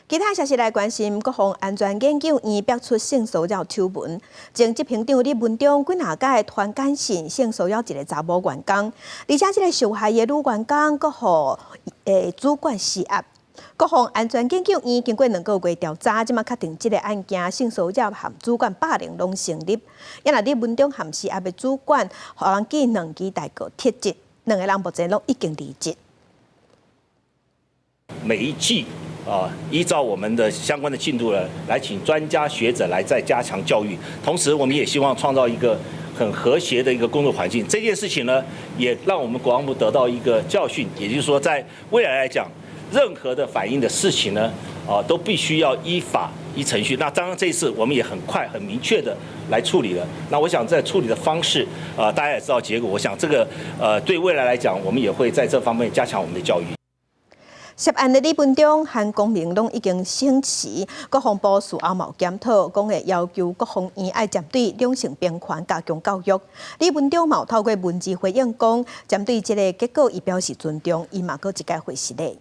其他消息來關心，國防安全研究院爆出性騷擾醜聞，前執行長李文忠幾若擺團感信性騷擾一个查某員工，而且這个受害的女員工閣予主管施壓。國防安全研究院經過2個月調查，這馬確定這个案件性騷擾和主管霸凌攏成立。也若李文忠和施壓的主管，予人記兩支大告撤職，兩個人目前攏已經離職。每一季啊，依照我們的相關的進度呢，來請專家學者來再加強教育。同時，我們也希望創造一個很和諧的一個工作環境。這件事情呢，也讓我們國防部得到一個教訓，也就是說，在未來來講，任何的反映的事情呢，啊，都必須要依法依程序。那當然，這一次我們也很快、很明確的來處理了。那我想在處理的方式，啊，大家也知道結果。我想這個，對未來來講，我們也會在這方面加強我們的教育。涉案的李文忠和龔明攏已經請辭，國防部事後嘛有檢討，講會要求國防院愛針對兩性平權加強教育。李文忠嘛有透過文字回應講，針對這个結果，伊表示尊重，伊嘛閣一擺回失禮。